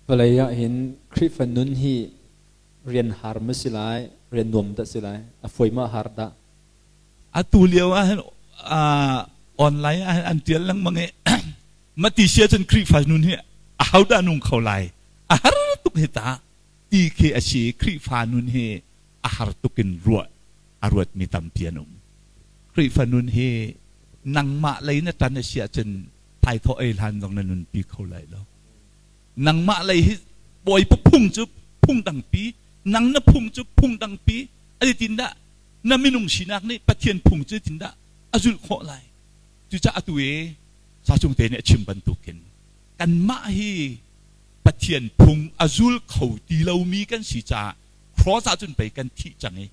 Vawlei ah hin Khrihfa nun hi rian har ma si lai, rian nuam dah si lai, a fawi ma har dah? Atu lio ah hin online ah hin an tial lengmang i mati sia cun Khrihfa nun hi aho dah nung kho lai? A har tuk hi ta ti khi a si. Khrihfa nun hi a har tuk in ruah a ruatmi tampi an um. Khrihfa nun hi nangmah lei na ṭan a si ahcun thaithawh ei hlan zong na nunpi kho lai lo. Nangmah lei hi Bawipa phung cu phung dangpi, nang na phung cu phung dangpi, a tindah na minung sinak nih Pathian phung cu tindah a zulh khawh lai. Cucaah atu i Sacung te nih a chim bantukin kanmah hi Pathian phung a zul kho ti lomi kan si caah cross ah cun pei kan thih cang i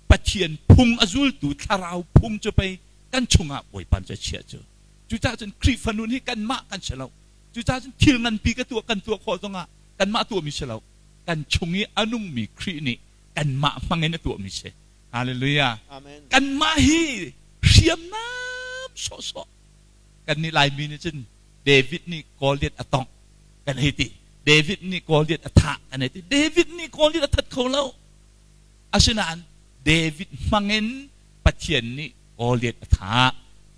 Pathian phung a zultu thlarau phung cu pei kan chungah Bawipa cu a chiah cu. Cucaah cun Khrihfa nun hi kanmah kan si lo. Cucaah cun thil nganpi ka tuah kan tuah khawh zongah kanmah tuahmi si lo. Kan chung i a nungmi Khrih nih kanmah hmangin a tuahmi si. Hallelujah. Amen. Kanmah hi hriamnam sawhsawh. Kannih Laimi nih cun David nih Goliath a tongh kan hei ti. David nih Goliath a thah kan hei ti. David nih Goliath a that kho lo. Asinain David hmangin Pathian nih Goliath a thah.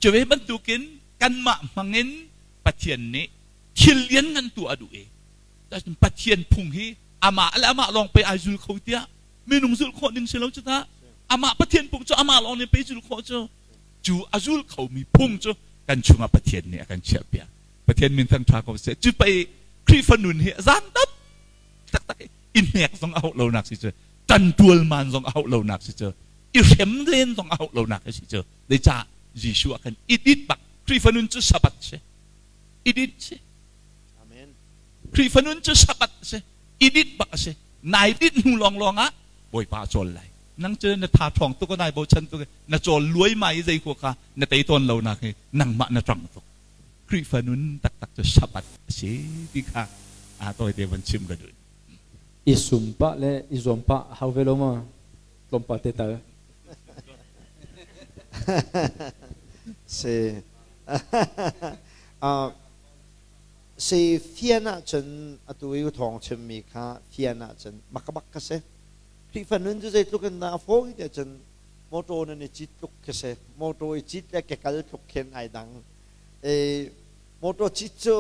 Cu ve bantukin kanmah hmangin Pathian nih thil lianngan tuah a duh i Pathian phung hi amah le amah lawng pei ai zul kho tiah minung zulh khawh ning si lo cu ta. Amah Pathian phung cu amah lawng nih pei zul khawh cu. Cu a zul khomi phung cu kan chungah Pathian nih a kan chiahpiak. Pathian min thangṭha ko seh. Cu pei Khrihfa nun hi zang dam taktak i i hnek zong a hauh lonak si cu, ṭanṭualman zong a hauh lonak si cu, i hrem len zong a hauh lonak si cu. Zeicah Jesuh ah khan i dit bak. Khrihfa nun cu Sabbath si. I dit si. Amen. Khrihfa nun cu Sabbath si. I dit bak a si. Nai dit hnu lawnglawng ah Bawipa a cawl lai. Nang cu na tha ṭhawng tuk, nai bochan tuk, na cawl luai ma i zei khua kha na tei tawn lo nak hi nangmah na ṭang tuk. Khrihfa nun taktak cu Sabbath a si ti kha a tawite van chim ka duh. I sum pah le i zuam pah hau ve lo ma? Tlawmpal te tal. Si. Si fian ahcun atu i thawng chimmi kha fian ahcun makabak ka si. Khrihfa nun cu zeitluk in dah a fawi ti ahcun motor nan i cit tluk khi si. Motor i cit le kekal tluk khin ai dang. E, motor cit cu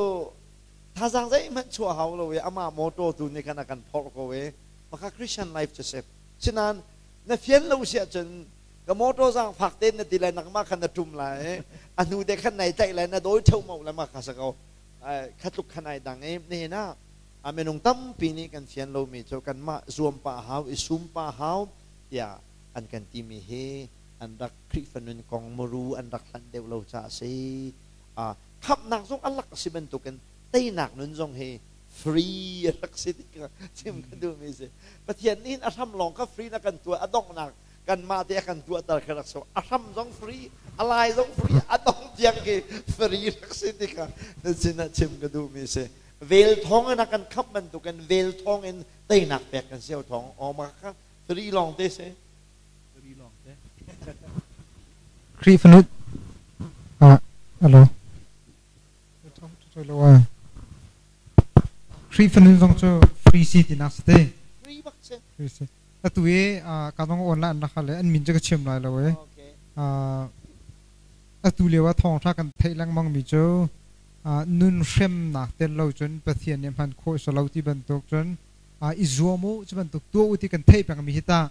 thazaang zeihmanh chuah hau lo i amah motor tu nih khan a kan phorh ko i maka Christian life cu si. Sinain na fian lo si ahcun ka motor zaang fak tein na ti lai nangmah khan na ṭum lai a hnu te khan nai tlaih lai na dawi ṭheuhmauh lai mah kha si ko. Kha tluk khan ai dang i nihin ah a minung tampi nih kan fian lomi cu kanmah zuam pah hau i sum pah hau tiah an kan timi hi an rak Khrihfa nun kong muru an rak hlanh deuh lo caah a si. Khamhnak zong a lak a si bantukin teinak nun zong hi free a rak si ti kha chim ka duhmi si. Pathian nih hin a hram lawng kha free na kan tuah, a donghnak kanmah te a kan tuahter kha rak si. A hram zong free, a lai zong free, a dong tiang khi free rak si ti kha na sinah chim ka duhmi si. Vel thawng in a kan khamh bantukin vel thawng in teinak pek kan si thawng aw ma kha free lawng te si. Free lawng te. Khrihfa nu ah alo Khrihfa nun zong cu free si tinak si te. Free bak si. Free si. Atu i ka dong on la an rak le an min cu ka chim lai lo e. Atu lio ah thawngtha kan theih lengmang mi cu nun hremnak tel lo cun Pathian nih hman khawh si lo ti bantuk cun i zuam u cu bantuk tuah u ti kan theih peng mi hi tah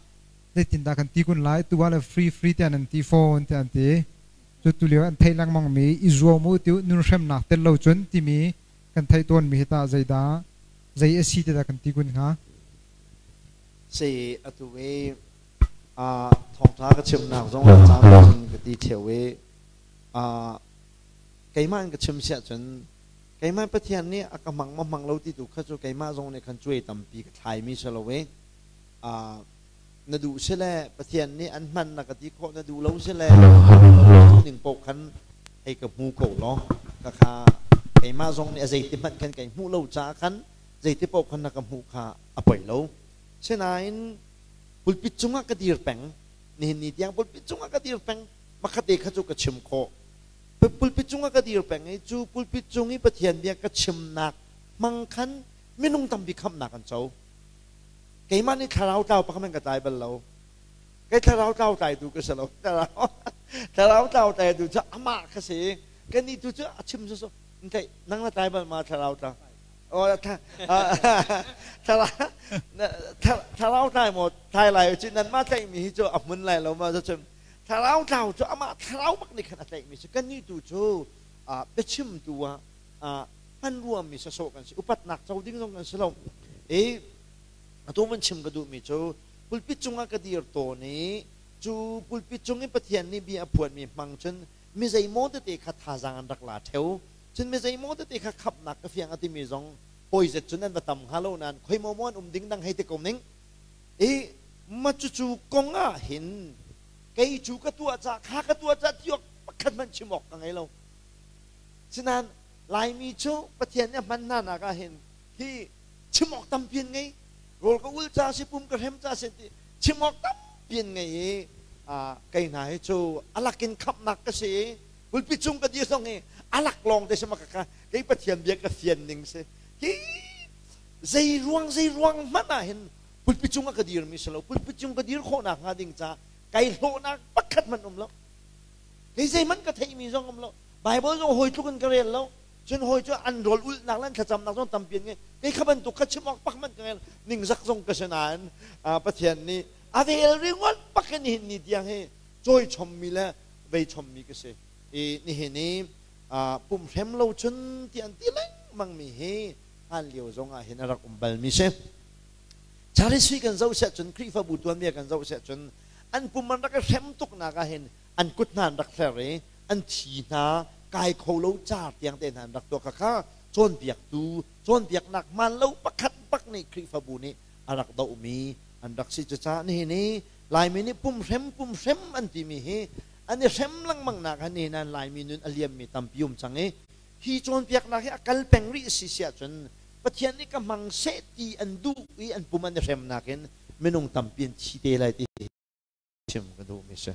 zeitindah kan ti kun lai tu ah le free free tiah nan ti fawn tiah an ti. Cu tu lio an theih lengmang mi i zuam u ti nun hremnak tel lo cun timi kan theih tawn mi hi tah zeidah zei a si ti dah kan ti kun hnga? Si atu i thawngtha ka chimnak zong ah caan cun ka ti theo i keimah in ka chim siah cun keimah Pathian nih a ka hmang ma hmang lo ti tu kha cu keimah zong nih khan cuai tampi ka thlaimi si lo i na duh si le Pathian nih an hman na ka ti khawh, na duh lo si le ning paoh khan hei ka hmu ko law ka kha keimah zong nih a zeiti hmanh khan kai hmuh lo caah khan zeiti paoh khan na ka hmuh kha a poi lo. Sinain pulpit cungah ka dir peng, nihin ni tiang pulpit cungah ka dir peng, makhat te kha cu ka chim khawh. Pulpit cungah ka dir peng i cu pulpit cung i Pathian bia ka chimnak hmang khan Minung tampi khamhnak an co. Keimah nih thlarau tlau pakhat hmanh ka tlai bal lo. Kei thlarau tlau tlaitu ka si lo. Thlarau tlau tlaitu cu amah ka si. Kannih tu cu a chim sawsawh. Ntai nang na tlai bal ma thlarau tlau? Thlarau tlai maw tlai lai cu nanmah tlaihmi hi cu a hmun lai lo ma cun thlarau tlau cu amah thlarau bak nih khan a tlaihmi si. Kannih tu cu biachimtu ah hmanrua mi sawsawh kan si. Upatnak co ding zong kan si lo. I atu van chim ka duhmi cu pulpit cungah ka dir tawn i cu pulpit cung i Pathian nih bia a phuanmi hmang cun mi zeimaw tete kha thazaang an rak la ṭheo. Cun mi zeimaw tete kha khamhnak ka fiang a timi zong hawizet cun an va tam hnga lo nain khoi maw maw an um ding dang hei ti ko ning. I ma cucu kong ah hin kei cu ka tuah ca kha ka tuah ca ti awk pakhat hmanh chim awk ka ngei lo. Sinain Laimi cu Pathian nih a hman hna nak ah hin hi chim awk tampi an ngei. Rawl ka ul ca si, pum ka hrem ca si ti chim awk tampi an ngei i kei hna hi cu alak in khamhnak ka si i pulpit cung ka dir zong hi alak lawng te si ma ka kei Pathian bia ka fian ning si. Hi zei ruang zei ruang hmanh ah hin pulpit cung ah ka dir mi si lo. Pulpit cung ka dir khawhnak hnga ding ca kai hlawhnak pakhat hmanh um lo. Kei zeihmanh ka theihmi zong um lo. Bible zong hawi tluk in ka rel lo. Cun hawi cu an rawl ulhnak le an thlacamnak zong tampi an ngei. Kei kha bantuk kha chim awk pak hmanh ka ngei lo. Ningzak zong ka si nain Pathian nih a vel ringot pak in nihin ni tiang hi cawi chommi le vei chommi ka si. I nihin i pumhrem lo cun ti an ti lengmang mi hi hlan lio zong ah hin a rak um balmi si. Charles Sui kan zoh siah cun Khrihfabu tuanbia kan zoh siah cun an pum an rak i hrem tuknak ah hin an kut hna an rak hler i an thi hna kai kho lo car tiang te hna an rak tuah khakha cawnpiaktu cawnpiaknak hmaan lo pakhat bak nih Khrihfabu nih a rak dohmi an rak si. Cucaah nihin i Laimi nih pumhrem pumhrem an timi hi an i hrem lengmang nak ah nihin ah Laimi nun a liammi tampi um cang i hi cawnpiaknak hi a kal peng rih si siah cun Pathian nih ka hmang seh ti an duh i an pum an i hremnak in minung tampi an thi te lai ti chim ka duhmi si.